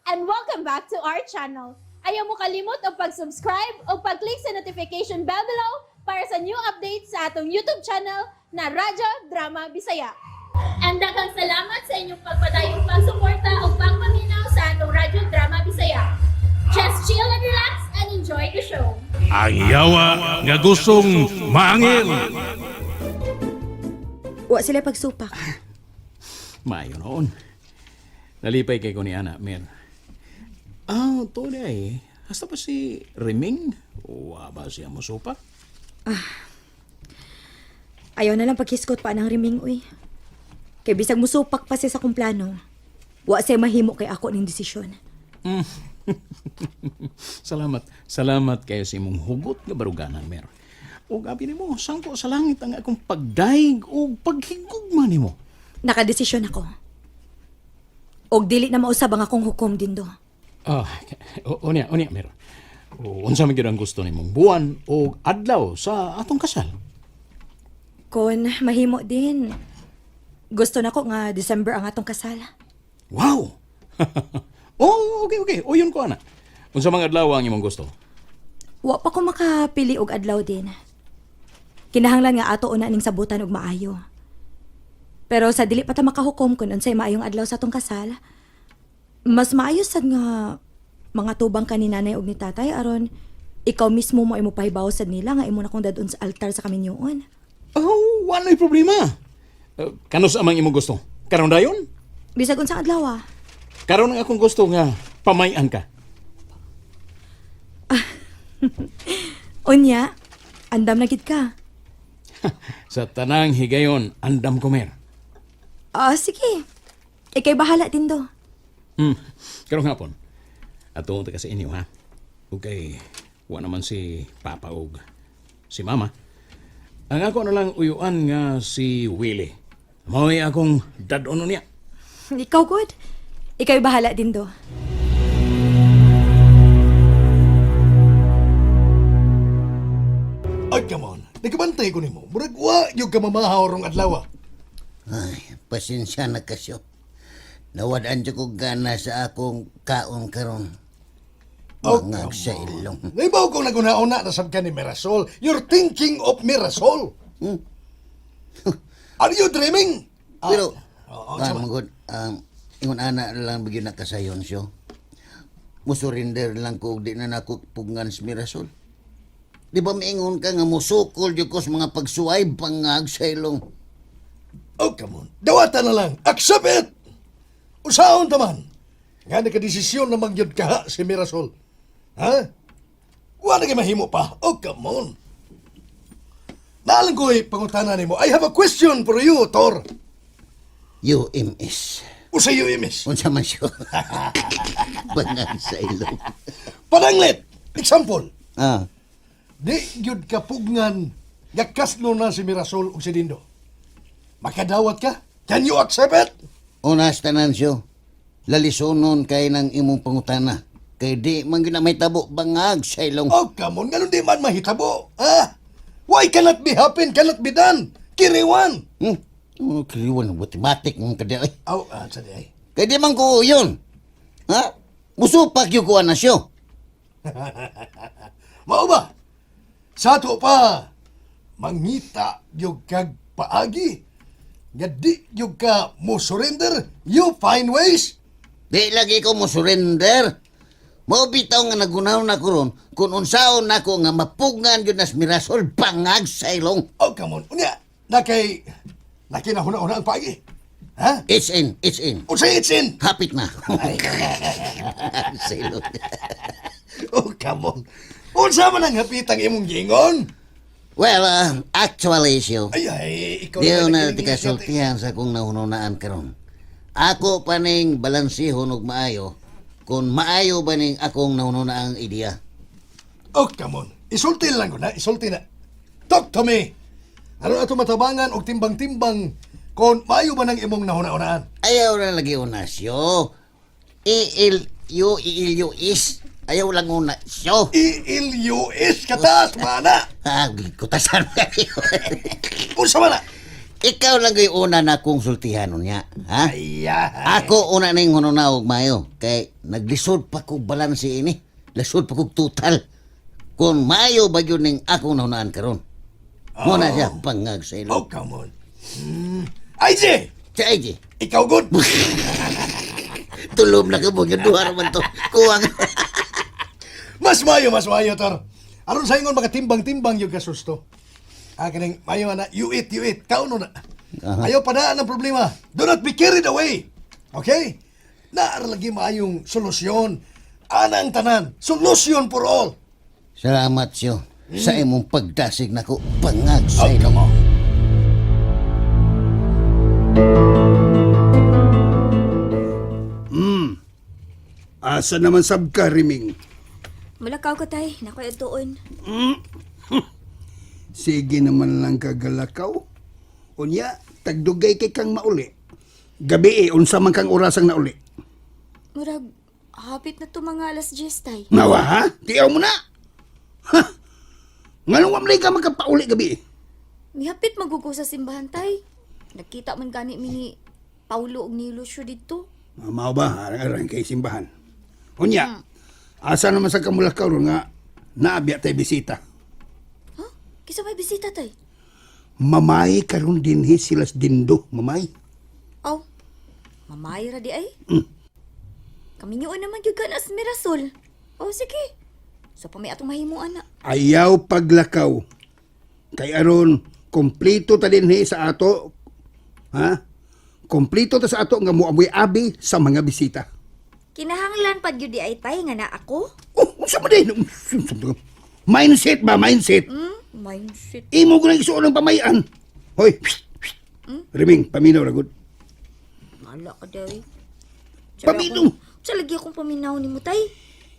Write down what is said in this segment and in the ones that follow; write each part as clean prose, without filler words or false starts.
And welcome back to our channel. Ayaw mo kalimot og pag-subscribe o pag-click sa notification bell below para sa new updates sa atong YouTube channel na Radyo Drama Bisaya. And daghang salamat sa inyong pagpadayong pagsuporta o pagpaminaw sa atong Radyo Drama Bisaya. Just chill and relax and enjoy the show. Ang yawa nga gustong maangil. Wa sila pagsupak. Maayo noon. Nalipay kay ko ni Ana, Mer. Ah, to di ay. Hasta pa si Reming? Wa ba siya mosupak? Ayaw na lang paghiskot pa ng Riming, uy. Kay bisag musupak pa siya sa akong plano. Wa siya mahimo kay ako ning desisyon. Salamat. Salamat kayo sa imong hugot nga baruganan, Mer. O gabi nimo, sangko sa langit ang akong pagdaig o paghigugma nimo. Nakadesisyon ako. Og dili na mausab ang akong hukom, Dindo. Ah, unya, unya, Mer. O, unsa man gyud ang gusto nimong buwan o adlaw sa atong kasal? Kon mahimo din. Gusto nako nga December ang atong kasal. Wow! Oh, okay, okay. O yun ko, ana. Unsa mga adlaw ang imong gusto? Wa pa ko makapili og adlaw din. Kinahanglan nga ato una ning sabutan og maayo. Pero sa dili pa ta makahukom kun unsay maayong adlaw sa atong kasal, mas maayo sad nga mga tubang ka ni nanay og ni tatay aron ikaw mismo mo imo pahibaw sad nila nga imo na kong dadon sa altar sa kaminyoon. Oh, wala'y problema. Kanus amang imong gusto? Karon dayon? Bisag unsang adlaw ah. Karon ang akong gusto nga pamayan ka. Unya, andam na gid ka. Sa tanang higayon, andam ko, Mer. Ah, sige. Ikay bahala din do. Karong hapon. Ato ta ka sa inyo, ha? Okay, wa naman si Papa og si Mama. Ang ako na lang uyuan nga si Willie. Mao'y akong dad-on niya. Ikaw good. Ikay bahala din do. Ay, come on. Nagkabantay ko nimo. Murag wa yung kamamahaw rong adlaw. Ay, pasensya na kasyo. Nawadaan siya ko gana sa akong kaon karon. Oh, Bangag come sa on. ilong. Naibaw kong naguna-una na sab ka ni Mirasol. You're thinking of Mirasol. Are you dreaming? Pero, oo, ah, magod, ingon ana lang bigyan na kasayon siyo. Musurrender lang ko og di na nako pugngan sa Mirasol. Di ba miingon ka nga musukol jud ko sa mga pagsuway bangag sa ilong? Oh, come on. Dawata na lang. Accept it! Usaon taman. Nga nakadesisyon na magyud ka si Mirasol. Ha? Wa na kay mahimo pa. Oh, come on. Naalang ko'y pangutana nimo. I have a question for you, Tor. UMS. Usa UMS. Unsa man siyo? Bangag sa ilong. Pananglit. Example. Ah, Di gyud kapugngan nga kaslo na si Mirasol ug si Dindo. Makadawat ka? Can you accept it? Unas tanan siyo. Lalisonon kay ng imong pangutana. Kay di man gyud na may tabo bangag sa ilong. Oh, come on. Ganun di man mahitabo. Ah? Why cannot be happen? Cannot be done? Kiriwan. Oh, kiriwan matematik mong kada. Ay. Aw, ah, sa di ay. Kay di man ko yun. Ha? Musupak yung kuha na siyo. Mao ba? Sa ato pa, mangita gyud kag paagi. Nga di gyud ka mo surrender, you find ways. Di lagi ko mo surrender. Mao bitaw nga nagunaw na ko ron kung unsaon nako nga mapugngan yun nas Mirasol bangag sa ilong. Oh, come on. Unya, nakay, nakinahuna-una ang paagi. Ha? It's in, it's in. Unsay it's in? Hapit na. Sa ilong. Oh, come on. Unsa man ang hapitang imong giingon? Well, actually, siyo. Ay, ay, ikaw Di na na nagkiling- tikasultihan sa akong nahununaan karon. Ako pa ning balansihon og maayo kung maayo ba ning akong nahununaang ideya. Oh, come on. Isulti lang ko na, isulti na. Talk to me. Ano ato matabangan og timbang-timbang kung maayo ba nang imong nahuna-unaan? Ayaw na lagi unasyo. I-L-U, I-L-U is. Ayaw lang una syo. I-L-U-S kataas, mana. Ah, kutasan kayo. Unsa man na? Ikaw lang kay una na kong sultihan niya, ha? Iya. Ako una ning hununa og maayo kay naglisod pa ko balanse ini. Lisod pa kog total. Kung maayo ba yun ning akong nahunaan karon. Muna siya pangag sa Oh, ilong. come on. IJ! Si AJ, Ikaw good. Tulom na ka mo, yung duha raman to. Kuwang. Mas maayo, Tor. Aron sa ingon makatimbang-timbang yung kasusto. Ah, kaning maayo na, you eat, you eat. Kauno na. Ayaw padaan ang problema. Do not be carried away. Okay? Naar lagi maayong solusyon. Ana ang tanan. Solusyon for all. Salamat siyo sa imong pagdasig nako pangag sa Oh, ilong. come on. Asa naman sab ka, Riming? Malakaw ko tay, nakoy adtuon. Sige naman lang kagalakaw. Unya, tagdugay kay kang mauli. Gabi eh, unsa man kang orasang nauli. Murag hapit na to mga alas 10 tay. Nawa ha? Tiyaw mo na. Ha? Nganong wamlay ka magkapauli gabi eh? Mihapit magugo sa simbahan tay. Nagkita man gani mi ni Paulo ug ni Lucio didto. Mao ba, arang-arang kay simbahan. Unya, asa naman sa kamulakaw ron nga naabya tay bisita. Ha? Kisa may bisita tay? Mamay karon dinhi sila sa dindo, mamay. Aw. Mamay ra di ay. Kaminyoon naman gyud ka na sa Mirasol. Oh sige. So pa may atong mahimuan na. Ayaw paglakaw. Kay aron kompleto ta dinhi sa ato. Ha? Kompleto ta sa ato nga moamoy abi sa mga bisita. Kinahanglan pad gyud di ay tay nga na ako. Oh, unsa man din? Mindset ba, mindset? Mindset. Imo ko nang isuon ang pamayan. Hoy. Psst, psst. Riming, paminaw ra gud. Mala ka day. Paminaw. Sa lagi akong paminaw ni mo tay.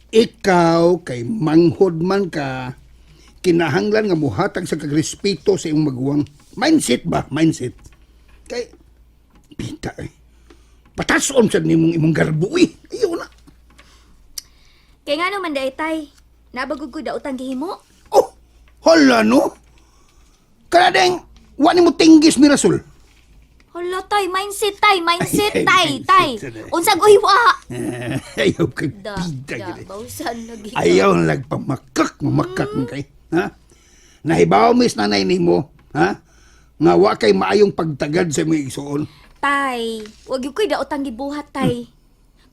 Ikaw kay manghod man ka, kinahanglan nga muhatag sa kagrespeto sa imong maguwang. Mindset ba? Mindset. Kay pita eh. Patason sa nimong imong garbo eh. Ayaw na. Kay nga naman day tay. Nabagog ko daotang gihimo. Oh, hala no. Kanadeng, wa nimo tinggis Mirasol. Hala tay, mindset tay, mindset Ay, ay, tay, tay. mindset, eh. Unsag uhiwa. Eh, ayaw kag Da, pita da, gid eh. bawsan lagi. Ayaw na lagpamakak, mamakak man kay. Ha? Nahibaw mis nanay nimo, ha? Nga wa kay maayong pagtagad sa imong igsuon. Tay, wag gyud ko'y daotang gibuhat tay.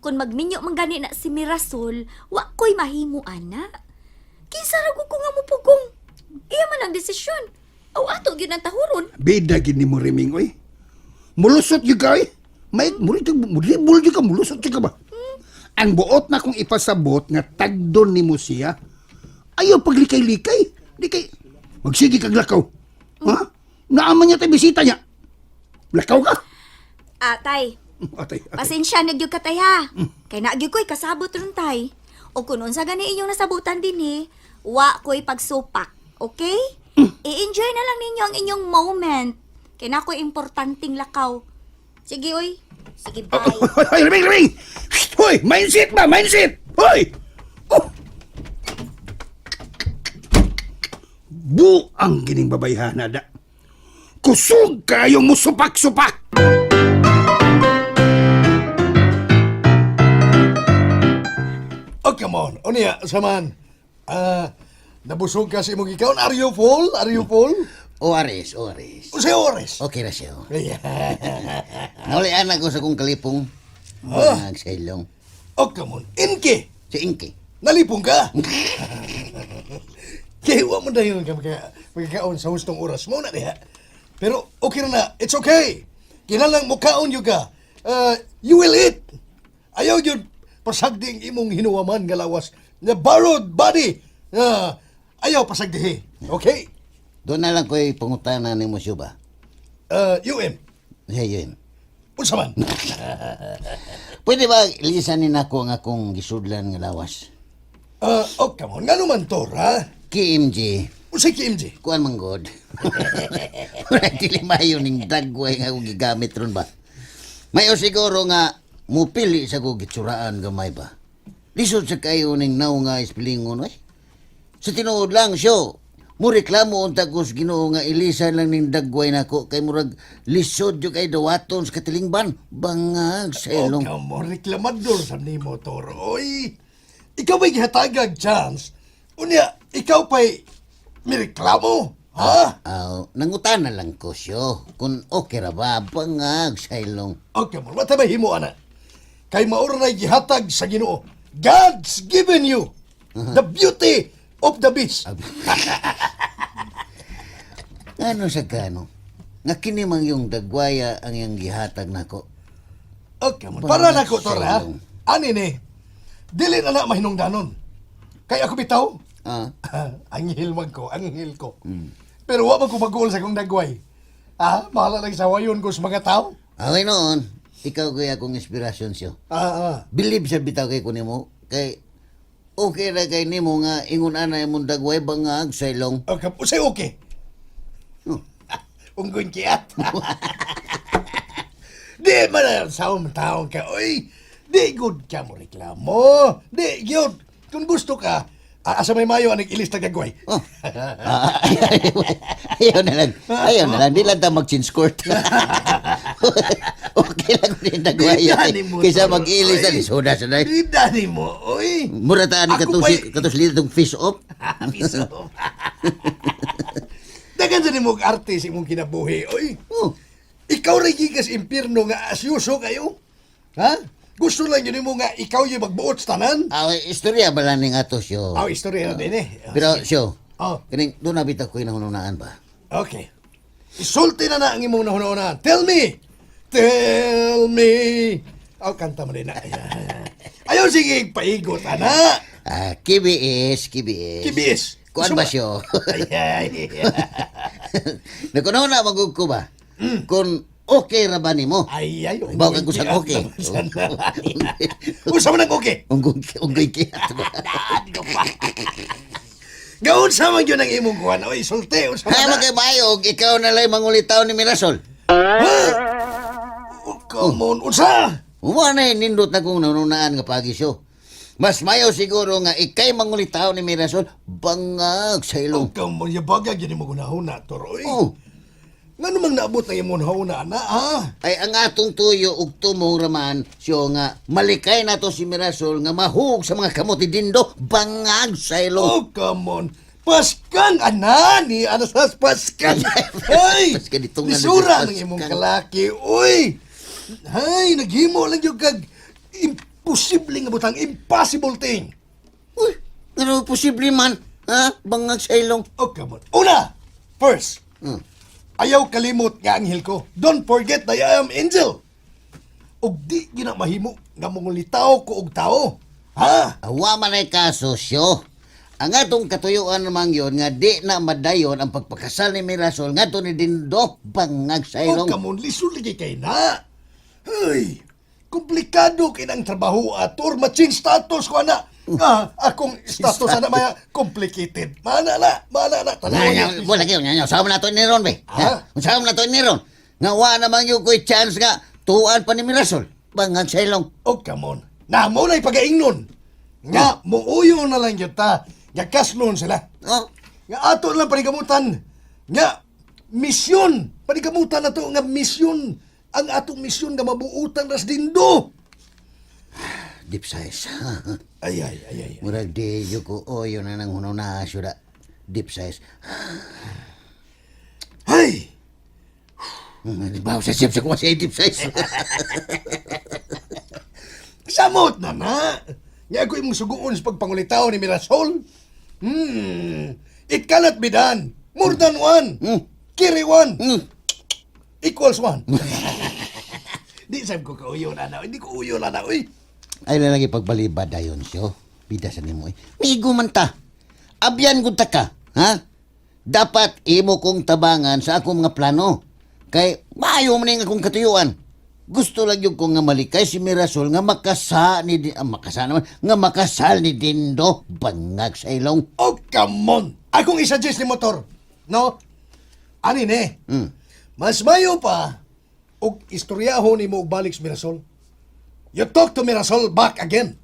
Kung magminyo man gani na si Mirasol, wa ko'y mahimo ana. Kinsa ra ko nga mupugong. Iya man ang desisyon. Aw ato gyud ang tahuron. Bida gid nimo Riming oy. Mulusot gyud ka oy. May mulit mudribol gyud ka, mulusot gyud ka ba? Ang buot na kong ipasabot nga tagdon nimo siya. Ayaw paglikay-likay. Di kay magsige kag lakaw. Ha? Naaman niya tay bisita niya. Lakaw ka. Ah, tay, Atay, atay. pasensya na gyud ka tay ha. Kay na gyud ko'y kasabot ron tay. O kun unsa gani inyong nasabutan dinhi, wa ko'y pagsupak. Okay? I-enjoy na lang ninyo ang inyong moment. Kay na ko'y importanteng lakaw. Sige oy. Sige, bye. Hoy, hoy, Riming, Riming! Hoy, mindset ba? Mindset! Hoy! Oh! Buang gining babayhana da. Kusog kayong musupak-supak! Oh, come on. Unya, saman. Ah, nabusog ka sa imong gikaon. Are you full? Are you full? Oares, oares. Unsay oras? Okay ra siya. Yeah. Naulian ako sa kong kalipong. Pangag sa ilong. Oh, come on. Inke. Si Inky. Nalipong ka. Kaya wa mo dayon ka magkaon sa hustong oras mo na diha. Pero okay na na. It's okay. Kinahanglan mo kaon yun ka. You will eat. Ayaw yun pasagdi ang imong hinuwaman nga lawas. Na borrowed body. Ayaw pasagdihi. Okay? Doon na lang ko'y pangutana ni mo siya ba? UM. Hey, yun. Unsa man? Pwede ba lisanin ako ang akong gisudlan nga lawas? Oh, come on. Ngano man to, ha? KMG, Unsay KMG? kuan man god. Wala dili mayo ning dagway nga akong gigamit ron ba. Mayo siguro nga mupili sa ko gitsuraan gamay ba. Lisod sa kayo ning naw nga ispilingon oy. Sa tinuod lang siyo. Mo reklamo unta ko sa Ginoo nga ilisan lang ning dagway nako kay murag lisod jud kay dawaton sa katilingban. Bangag sa Oh, ilong. come on, reklamador sa nimo, Tor. Oy, ikaw ba'y gihatagag chance? Unya, ikaw pa'y mireklamo, ha? Aw, nangutan na lang ko siyo. Kung okay ra ba, bangag sa ilong. Okay, mo, wala himo ana. Kay maura na'y gihatag sa Ginoo. God's given you the beauty of the beast. Ano sa kano? Nga kini man yung dagwaya ang iyang gihatag nako. Okay, mo. Para na ko, Tor, ha? Sa ilong. Ani ni, dili na na mahinungdanon. Kay ako bitaw, Ah, anghel man ko, anghel ko. Pero wa man ko mag sa akong dagway. Ah, bahala lang sa wayon ko sa mga tao. okay noon. Ikaw kay akong inspirasyon siyo. Ah, ah. Believe sa bitaw kay kunimo kay okay ra kay nimo nga ingon ana imong dagway bangag sa ilong. Okay, usay okay. Oh. Unggoy kiat. Di man na sa taong ka, oy. Di good ka mo reklamo. Di gyud. Kung gusto ka, asa may mayo ang ilis tagagway. Oh. Ah, ayaw na lang. Ayaw na lang. Di lang ta mag-change court. Okay lang kung yung dagway. Di mo, Kaysa tol. mag-ilis na Oy. lisuda sa day. Di dani mo, oy. Mura ta ani Ako katong pa'y- katong silid tong fish off. Piso. Dagan sa nimong arte sa imong kinabuhi, oy. Oh. Ikaw rin gikas impyerno nga asyuso kayo. Ha? Gusto lang yun mo nga ikaw yung magbuot sa tanan. Ah, istorya ba lang ning ato siyo? Aw, istorya na din eh. Pero siyo, Oh. kaning doon na bitaw ko'y nahununaan ba? Okay. Isulti na na ang imong nahuna-unaan. Tell me! Tell me! Oh, kanta mo din na. Ayaw, sige, paigot, ana! Ah, KBS, KBS. KBS. Kuan ba siyo? Ay, ay, ay. Nakunaw na magug ko ba? Kung okay ra ba nimo? Ay, ay. Bawa kang kusang okay. Usa man ang okay. Unggoy unggoy kiyat ba? Gaun sa man yun ang imong kuan. Oy, sulti. Unsa Hay man na. magkabayog, ikaw na lang mangulitaw ni Mirasol. Oh, come on. Unsa? Wa na nindot na kong nanunaan nga pagi siyo. Mas mayo siguro nga ikay mangulitaw ni Mirasol bangag sa Oh, ilong. come on. Yabaga, yun imong gunahuna, toro. Oy. Oh. Nga namang naabot na imong gunahuna, ana, ha? Ay ang atong tuyo ug tumong raman siyo nga malikay nato si Mirasol nga mahug sa mga kamot ni Dindo bangag sa ilong. Oh, come on. Paskan, ana, ni ana sa Paskan. Hey! Paskan itong ano, Lisura Paskan. ng imong kalaki. Uy! Hay, naghimo lang yung kag imposible nga butang, impossible thing. Uy, ano posible man? Ha? Bangag sa ilong. Oh, come on. Una, first, ayaw kalimot nga anghel ko. Don't forget that I am angel. Ug di gina mahimo nga mangulitaw ko og tao. Ha? Awa man ay kaso siyo. Ang atong katuyuan namang yon nga di na madayon ang pagpakasal ni Mirasol ngadto ni Dindo bangag sa Oh, ilong. come on, lisod lagi kay na. Hey, komplikado kay nang trabaho ator, ma-change status ko ana. Ah, akong status ana maya complicated. Mana na, mana na. Tanawa Nga, niya. wala kayo, nga, nga, na to ni Ron, be. Ha? Ha? Sama na to ni Ron. Nga, wa naman yung ko'y chance nga, tuan pa ni Mirasol. Bangag sa ilong. Oh, come on. Na mo na'y pagaingnon. Nga, muuyo na lang yun ta. Nga kaslon sila. Oh, Nga ato lang panigamutan. Nga, misyon. Panigamutan na to nga misyon. Ang atong misyon nga mabuutan ras dindo. deep size. Ay, ay, ay, ay. Murag di yung ko, oh, yun na nang hunaw na asyura. Deep size. Ay! Bawa sa siyap sa kuha siya deep size. Samot na na. Nga ako imong suguon sa pagpangulitaw ni Mirasol. It cannot be done. More than one. Kiri one. Equals one. Di sab ko kauyo na na. Hindi ko uyo na na. Uy. Ay na lagi pagbalibad dayon siyo. Bida sa nimo eh. Migo man ta. Abyan gud ta ka, ha? Dapat imo kong tabangan sa akong mga plano. Kay maayo man ning akong katuyuan. Gusto lang yung ko nga malikay si Mirasol nga makasa ni makasa naman nga makasal ni Dindo bangag sa ilong. Oh, come on. Akong isuggest ni motor. No? Ani ne? Mas mayo pa og istoryahon nimo og balik sa Mirasol. You talk to Mirasol back again.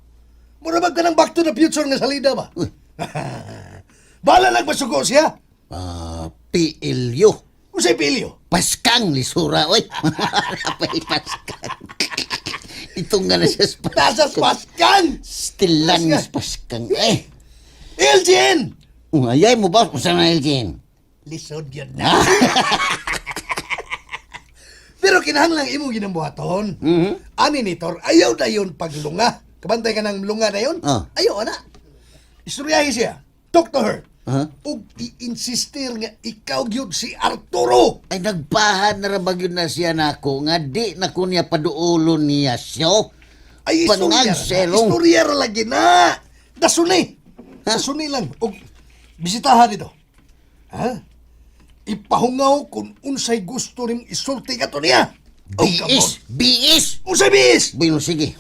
Mura ba ka ng back to the future nga salida ba? Uy. Bala lang masugo siya. Ah, PLU. Unsay pilyo? Paskang lisura, oy. Napay paskang. Itong nga na siya sa Nasa paskan! Stilan nga sa paskang. Eh, LGN! ungayay mo ba? Usa na LGN? Lisod yun na. Pero kinahanglang imong ginambuhaton. Ani ni Tor, ayaw na yun paglunga. Kabantay ka ng lunga na yun? Ah. Ayaw na. Istoryahe siya. Talk to her. Ah. Ug i-insistir nga ikaw gyud si Arturo. Ay, nagpahan na ra ba gyud na siya nako nga di na ko niya paduolon niya siya. Ay, istorya Pangag ra na. selong. Istorya ra lagi na. Dasuni. Dasuni lang. Ug bisitahan dito. Ha? Ipahungaw kung unsay gusto nim isulti kato niya. Oh, come on. Biis! Biis! Unsay biis? Bueno, sige.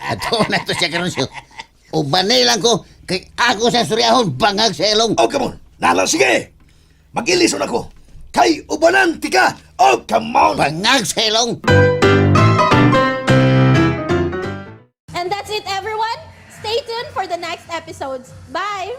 Ato na to siya karon siya. Ubanay lang ko kay ako sa suryahon bangag sa ilong. Oh, come on. Nala, sige. Mag-ilison ako. Kay ubanan, tika. Oh, come on. Bangag sa ilong. And that's it, everyone. Stay tuned for the next episodes. Bye!